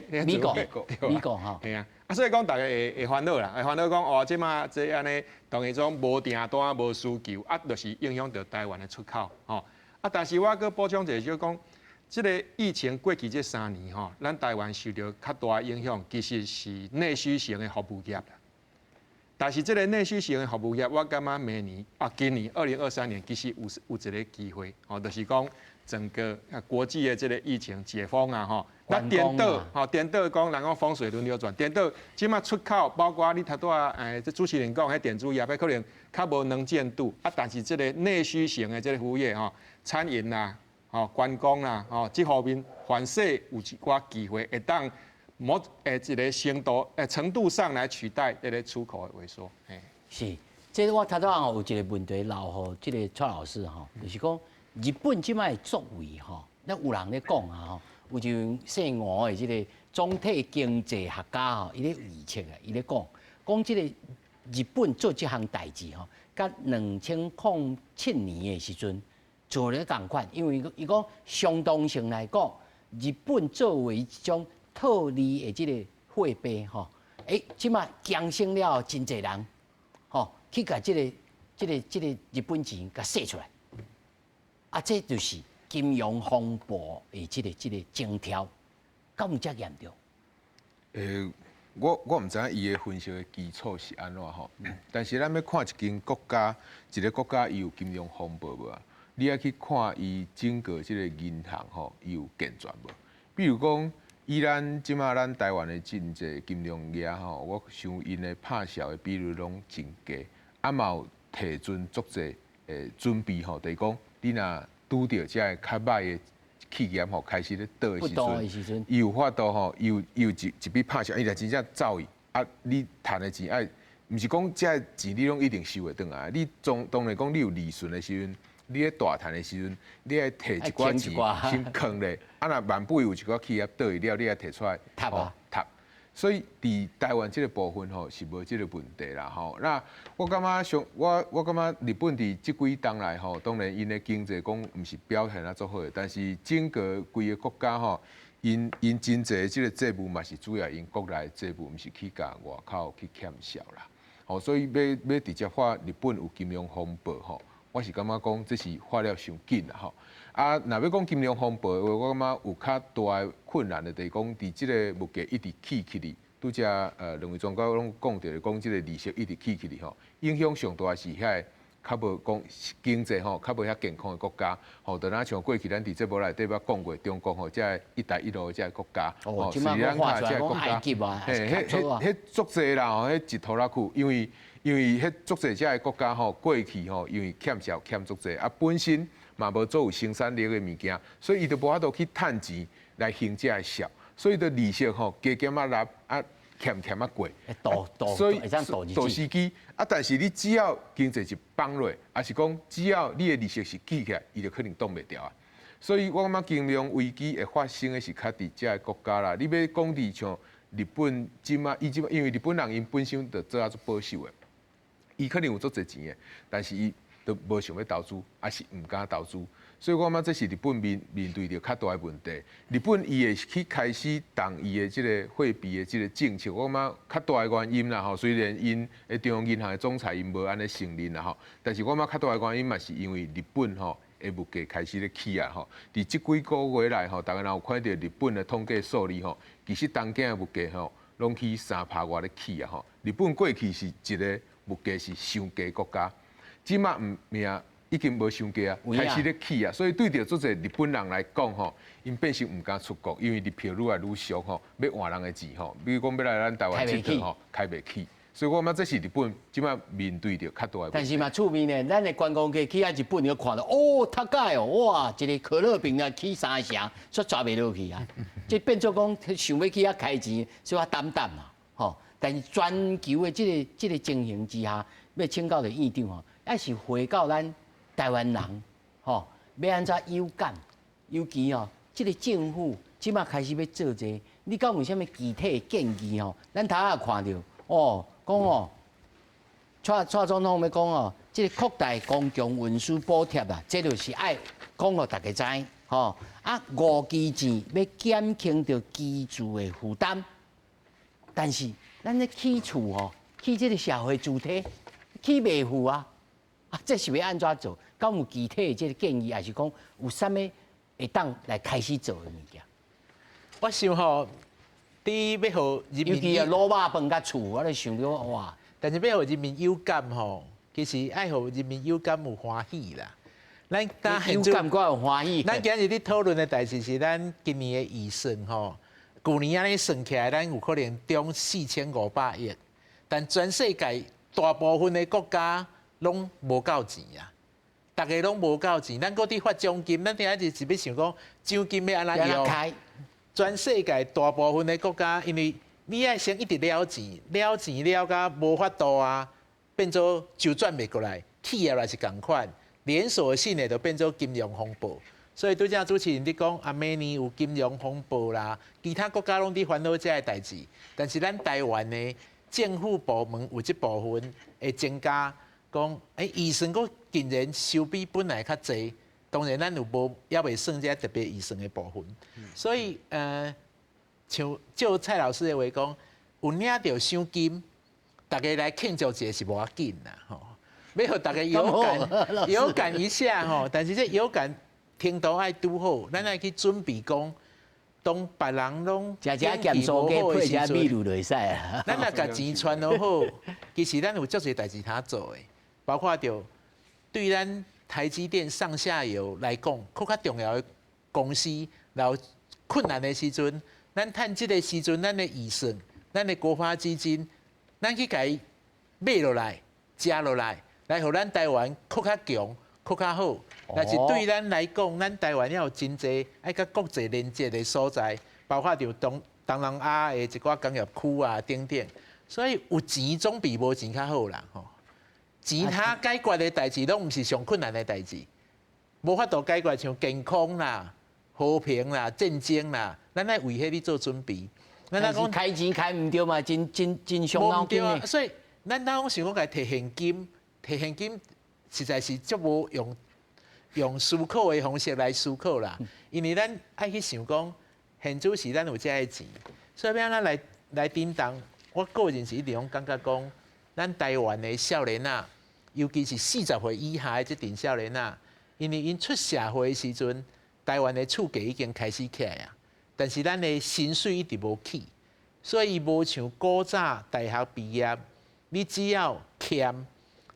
个美國，美國吼，係啊，啊，所以講大家會煩惱啦，會煩惱講哦，這馬這按呢，當然種無訂單、無需求，啊，就是影響著台灣的出口，吼。啊，但是我閣補充一下，就講，這个疫情過去這3年吼，咱台灣受著較大影響，其實是內需型的服務業啦。但是這个內需型的服務業，我感覺明年啊，今年2023年其實有一个機會，吼，就是講整個國際的這个疫情解封啊，吼，那顛倒，吼，顛倒講人講風水輪流轉，顛倒，這馬出口包括你頭拄仔，這主持人講，彼電子業，彼可能較無能見度，啊，但是這个內需型的這个服務業，吼，餐飲啦，吼，觀光啦，吼，這方面反勢有一寡機會會當某一个程度上來取代這个出口的萎縮。是，這我頭拄仔有一个問題留予這个蔡老師吼，就是講日本這擺的作為吼，咱有人咧講啊吼，有一位姓吳的這个總體經濟學家吼，伊咧預測啊，伊咧講，講這个日本做這項代誌吼，佮2007年的時陣做咧仝款，因為伊講相當性來講，日本作為一種套利的這个貨幣吼，欸，這馬強生了真濟人，吼，去共這个日本錢共洗出來，啊，這就是金融風暴的這个徵兆，敢有遮嚴重？我毋知影伊的分析的基礎是按怎吼，但是咱欲看一間國家，一个國家伊有金融風暴無啊？你愛去看伊整個這个銀行吼，伊有健全無？比如講，以咱這馬咱台灣的真濟金融業吼，我想𪜶的拍數的比率攏真低，啊嘛有提存足濟的準備吼，就是講你若拄著這个較歹的企業吼，開始咧倒的時陣，伊有法度吼，伊有一筆拍數，伊若真正走去，啊，你趁的錢愛，毋是講這个錢你攏一定收會轉來，你總當然講你有利潤的時陣，你咧大趁的時陣，你愛提一寡錢先囥咧，啊若萬不有一寡企業倒去了，你愛提出來貼啊貼。所以佇台灣這个部分吼是無這个問題啦吼。那我感覺上我感覺日本佇這幾冬來吼，當然𪜶的經濟講毋是表現啊足好的，但是整個規个國家吼，𪜶真濟這个債務嘛是主要𪜶國內債務，毋是去共外口去欠債啦。吼，所以欲直接話日本有金融風暴吼，我是感覺講這是發了傷緊啦吼。啊，若欲講金融風暴的話，我感覺有較大的困難的，就是講佇這个物價一直起起去，拄才兩位專家攏講著，講這个利息一直起起去吼，影響上大是遐個較無講經濟吼，較無遐健康的國家，吼，就若像過去咱佇節目內底捌講過，中國吼，這个一帶一路的這个國家，吼，斯里蘭卡這个國家，嘿，彼足濟啦吼，彼一拖拉庫，因為彼足濟這个國家吼，過去吼，因為欠債欠足濟，啊，本身嘛無做有生產力的物件，所以伊就無法度去趁錢來還這个債，所以就利息吼加減仔納啊，欠欠仔過，所以倒時機啊，但是你只要經濟一放落，抑是講只要你的利息是起起來，伊就可能擋袂牢啊。所以我感覺金融危機會發生的是較佇這个國家啦。你欲講佇像日本這馬，伊這馬因為日本人𪜶本身就做啊足保守的，伊可能有足濟錢的，但是伊都無想欲投資，抑是毋敢投資。所以我感覺這是日本面對著較大的問題。日本伊會去開始動伊的這個貨幣的這个政策，我感覺較大的原因啦吼。雖然𪜶的中央銀行的總裁𪜶無按呢承認啦吼，但是我感覺較大的原因嘛是因為日本吼的物價開始咧起啊吼。佇這幾個月來吼，大家若有看著日本的統計數字吼，其實東京的物價吼攏起3%外咧起啊吼。日本過去是一个物價是傷低國家，這馬毋命。已經無傷濟啊，開始咧起啊，所以對著足濟日本人來講吼，𪜶變成毋敢出國，因為日票愈來愈俗吼，欲換人的錢吼，比如講欲來咱台灣𨑨迌吼，開袂起。所以我感覺這是日本這擺面對著較大的問題。但是嘛，趣味呢，咱的觀光客去遐日本，你看著哦，高哦，哇，一個可樂餅啊，起三成，煞抓袂落去啊！這變做講想欲去遐開錢，小可擔擔嘛，吼。但是全球的這個情形之下，欲請教著院長吼，抑是回到咱台灣人，吼，欲按怎有感？尤其吼，這個政府這擺開始欲做這個，你敢有啥物具體的建議吼？咱頭仔看著哦。講哦，蔡蔡總統欲講哦，這個擴大公共運輸補貼啊，這就是愛講予大家知，吼啊5G 錢欲減輕著居住的負擔，但是咱咧起厝吼，起這個社會主體起袂付啊，啊這是欲按怎做？敢有具體的這個建議，抑是講有啥物會當來開始做的物件？我想吼。佇欲予人民，尤其啊，滷肉飯佮厝，我咧想著哇！但是欲予人民有感吼，其實愛予人民有感有歡喜啦。咱有感閣有歡喜。咱今日咧討論的代誌是咱今年的預算吼，舊年按呢算起來，咱有可能中4500億，但全世界大部分的國家攏無夠錢啊！逐家攏無夠錢，咱閣佇發獎金，咱頂下是欲想講獎金欲按怎用？全世界大部分的國家，因為你愛先一直了錢，了錢了甲無法度啊，變做周轉袂過來，企業也是仝款，連鎖性的就變做金融風暴。所以拄才主持人佇講，啊，明年有金融風暴啦，其他國家攏佇煩惱這个代誌，但是咱台灣的政府部門有這部分會增加，講，預算閣竟然收比本來較濟。當然，咱有無猶未算這特別預算的部分，所以像照蔡老師的話講，有領著賞金，逐家來慶祝一下是無要緊啦，吼，欲予逐家有感有感一下吼，但是這有感程度愛拄好，咱愛去準備講，當別人攏食食鹹酥雞配食米露就會使啊。咱若共錢存予好，其實咱有足濟代誌通做的，包括著對咱台積電上下游來講，閣較重要的公司，然後困難的時陣，咱趁這个時陣，咱的預算，咱的國發基金，咱去共伊買落來、食落來，來予咱台灣閣較強、閣較好。但是對咱來講，咱台灣猶有真濟愛佮國際連接的所在，包括著東東南亞的一寡工業區啊等等，所以有錢總比無錢較好啦，吼。錢通解決的代誌，攏毋是上困難的代誌，無法度解決，像健康啦、和平啦、戰爭啦，咱愛為彼咧做準備。咱講開錢開毋著嘛，真真真傷腦筋的。所以咱當想講共提現金，提現金實在是足無用用思考的方式來思考啦。因為咱愛去想講，現主時咱有這个錢，所以欲按怎來來叮當，我個人是一直攏感覺講。咱台灣的少年仔，尤其是40歲以下的這陣少年仔，因為𪜶出社會的時陣，台灣的厝價已經開始起來啊，但是咱的薪水一直無起，所以無像古早大學畢業，你只要儉，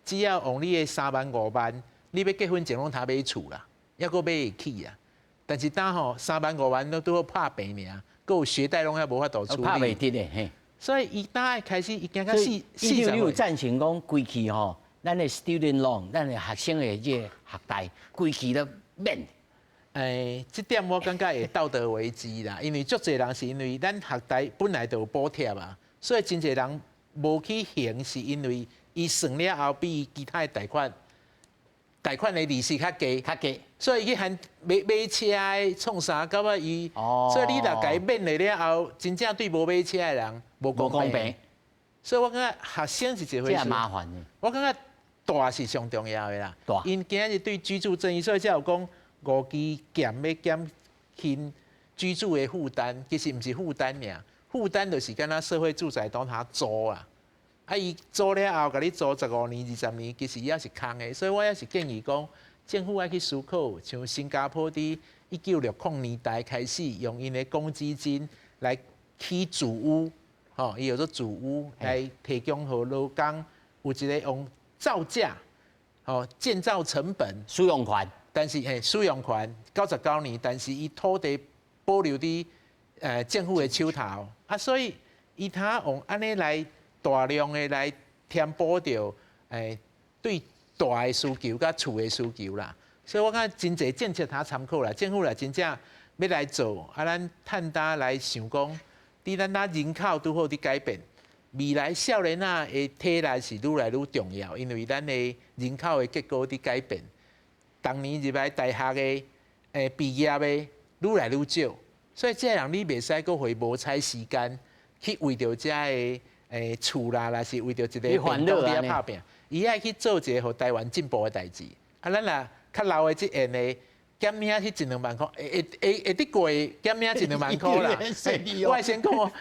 只要用你的3萬5萬，你欲結婚前攏通買厝啦，猶閣買會起啊。但是當吼3萬5萬攏拄好拍平爾，閣有學貸攏猶無法度處理。拍袂得的嘿。所以伊當開始，伊驚到四四十。你有贊成講規氣吼，咱的 student loan，咱的學生的這個學貸，規氣都免。這點我感覺會道德危機啦，因為足濟人是因為咱學貸本來就有補貼啊，所以真濟人無去還，是因為伊算了後比其他的貸款，貸款的利息較低，較低，所以伊去還買買車的創啥，感覺伊，所以你若共伊免了了後，真正對無買車的人無公平。所以我感覺學生是一回事。這麻煩的。我感覺住是上重要的啦。住。𪜶今日對居住正義，所以才有講5G 減欲減輕居住的負擔，其實毋是負擔爾，負擔就是敢若社會住宅當下租啊。啊，伊租了後，共你租15年、20年，其實也是空的。所以我也是建議講，政府愛去思考，像新加坡佇1960年代開始，用𪜶的公積金來起組屋，吼，伊叫做組屋來提供予勞工有一個用造價，吼建造成本使用權，但是嘿使用權99年，但是伊土地保留佇政府的手頭，啊，所以伊通用按呢來大量的來填補著對大的需求佮厝的需求啦。所以我感覺真濟政策通參考啦，政府若真正欲來做，啊，咱趁焦來想講，佇咱那人口拄好佇改變，未來少年仔的體力是愈來愈重要，因為咱的人口的結構佇改變，逐年入來大學的畢業的愈來愈少，所以這个人你袂使閣予伊無彩時間去為著遮的厝啦，抑是為著一個便當佇遐拍拚，伊愛去做一个予台灣進步的代誌。啊，咱若較老的這緣的，減領彼一兩萬箍，會會會會得過減領一兩萬箍啦。我會先講哦，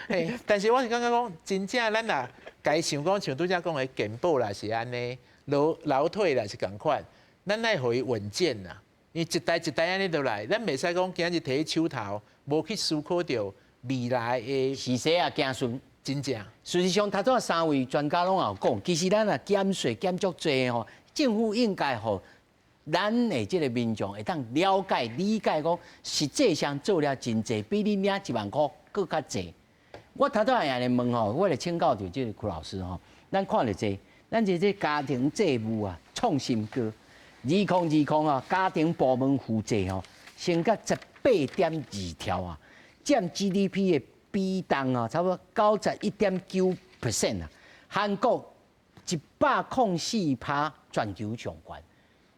但是我是感覺講，真正咱若共伊想講，像拄才講的健保啦是按呢，勞勞退啦是仝款，咱愛予伊穩健啦。因為一代一代按呢落來，咱袂使講今日提佇手頭，無去思考著未來的是誰啊，子孫。真正。事實上，頭拄仔三位專家攏有講，其實咱若減稅減足濟吼，政府應該予咱的這个民眾會當了解理解講，實際上做了真濟，比你領1萬箍閣較濟。我頭拄仔也來問吼，我來請教著這个柯老師吼，咱看著這，咱這這家庭債務啊創新高，2020啊，家庭部門負債吼，升到18.2兆啊，佔 GDP 的比重啊，差不多91.9% 啊。韓國104%，全球上懸。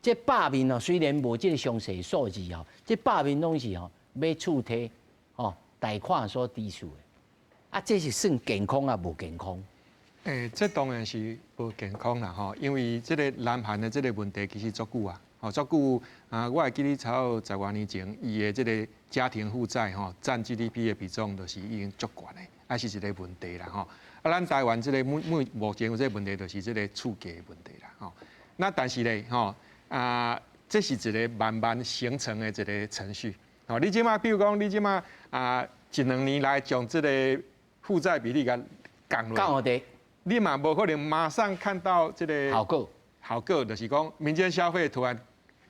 這百面哦，雖然無這个詳細數字吼，這百面攏是吼買厝貸吼貸款所支出的。啊，這是算健康抑無健康？這當然是無健康啦吼，因為這个南韓的這个問題其實足久啊，吼足久啊，我會記得差不多十外年前，伊的這个家庭負債吼佔 GDP 的比重就是已經足懸的，啊是一个問題啦吼。啊，咱台灣這个目前有這个問題，就是這个厝價的問題啦吼。那但是咧吼啊，這是一个慢慢形成的一个程序。吼，你這馬比如講，你這馬啊一兩年來將這个負債比例共降落，降落你嘛無可能馬上看到這个效果，效果就是講民間消費突然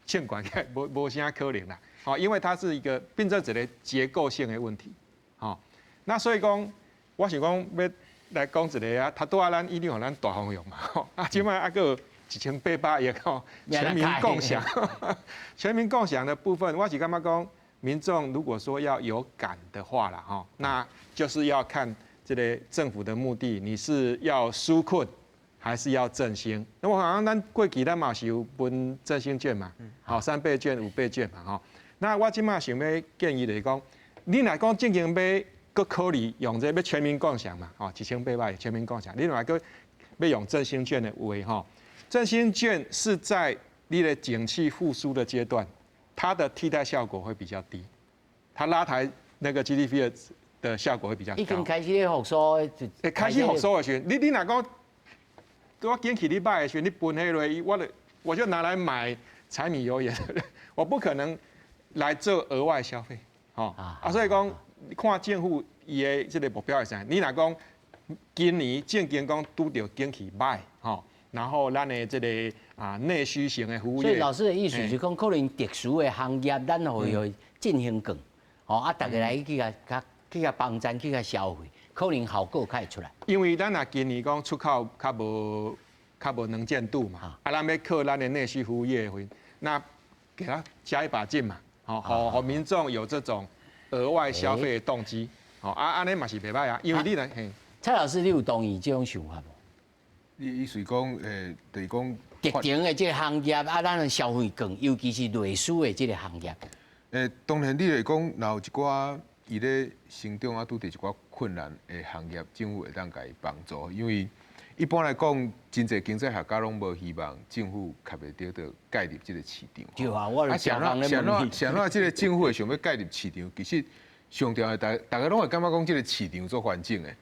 欠懸起來，無啥可能啦。吼，因為它是一個變做一个結構性的問題。吼，那所以講，我想講欲來講一个啊，頭拄仔咱一定予咱大方向嘛。吼，啊，這擺猶閣有1800億吼，全民共享，全民共享的部分，我是感覺講，民眾如果說要有感的話啦，吼，那就是要看這个政府的目的，你是要紓困還是要振興？那麼好像咱過去咱嘛是有分振興券嘛，好三倍券、五倍券嘛，吼。那我這馬想欲建議就是講，你若講正經欲閣考慮用這个欲全民共享嘛，吼，1800全民共享，你若閣欲用振興券的話，吼，振興券是在你的景氣復甦的階段，它的替代效果會比較低，它拉抬那個 GDP 的效果會比較高。已經開始咧復甦，會開始復甦的時陣，你若講，我景氣咧䆀的時陣，你分彼落，我就拿來買柴米油鹽，我不可能來做額外消費，吼啊，所以講看政府伊的這个目標是啥？你若講今年正經講拄著景氣䆀，吼，然後咱的這个啊內需型的服務業。所以老師的意思是講，可能特殊的行業，咱予伊振興券，吼啊，逐家來去共去共幫贊，去共消費，可能效果較會出來。因為咱若今年講出口較無能見度嘛，啊，咱欲靠咱的內需服務業的，那給他加一把勁嘛，吼，予民眾有這種額外消費的動機，吼啊，按呢嘛是袂䆀啊，因為你來，嘿，蔡老師，你有同意這種想法無？你意思講，就是講特定的這个行業啊，咱的消費券，尤其是內需的這个行業。當然你來講，若有一寡伊咧成長啊，拄著一寡困難的行業，政府會當共伊幫助。因為一般來講，真濟經濟學家攏無希望政府較袂著介入這个市場。對啊，我啊，啥怎啥怎啥怎這个政府會想欲介入市場？其實上重要，逐家攏會感覺講這个市場足完整的。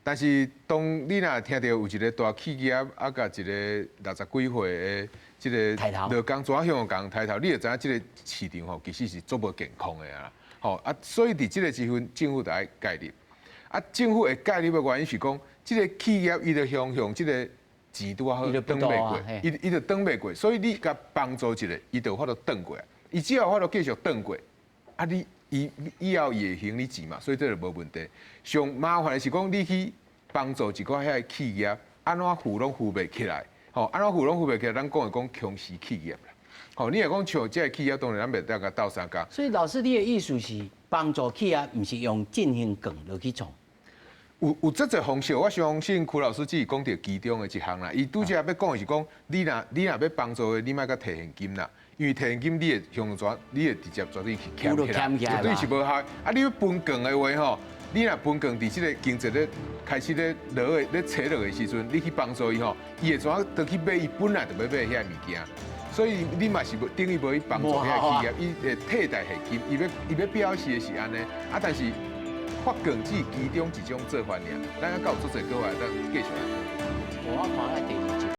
但是當你若聽著有一个大企業啊，共一个60幾歲的這个勞工怎向共抬頭，你就知影這个市場吼，其實是足無健康的啊。吼啊，所以佇這个時陣，政府就愛介入。啊，政府會介入的原因是講，這个企業伊就向向這个錢拄仔好轉袂過，伊就轉袂過，所以你共幫助一下，伊就有法度轉過來。伊只要有法度繼續轉過，啊你伊以後伊會還你錢嘛，所以這就無問題。上麻煩的是講你去幫助一寡遐个企業，按怎付攏付袂起來，吼，按怎付攏付袂起來，咱講的講殭屍企業啦。吼，你若講像這个企業，當然咱袂當共鬥相共。所以老師，你的意思是幫助企業，毋是用振興券落去創？有這濟方式，我相信柯老師只是講著其中的一項啦。伊拄才欲講的是講，你若欲幫助的，你莫閣提現金啦，因為提現金你會向怎，你會直接絕對去撿起來，絕對是無效。啊，你欲分券的話吼，你若分券佇這个經濟咧開始咧落的咧斜落的時陣，你去幫助伊吼，伊會怎倒去買伊本來就欲買遐物件。所以你嘛是無等於無去幫助遐企業，伊會替代現金，伊欲表示的是按呢，啊，但是發券只是其中一種做法爾，咱還閣有足濟閣話，咱繼續來。我看愛第二集。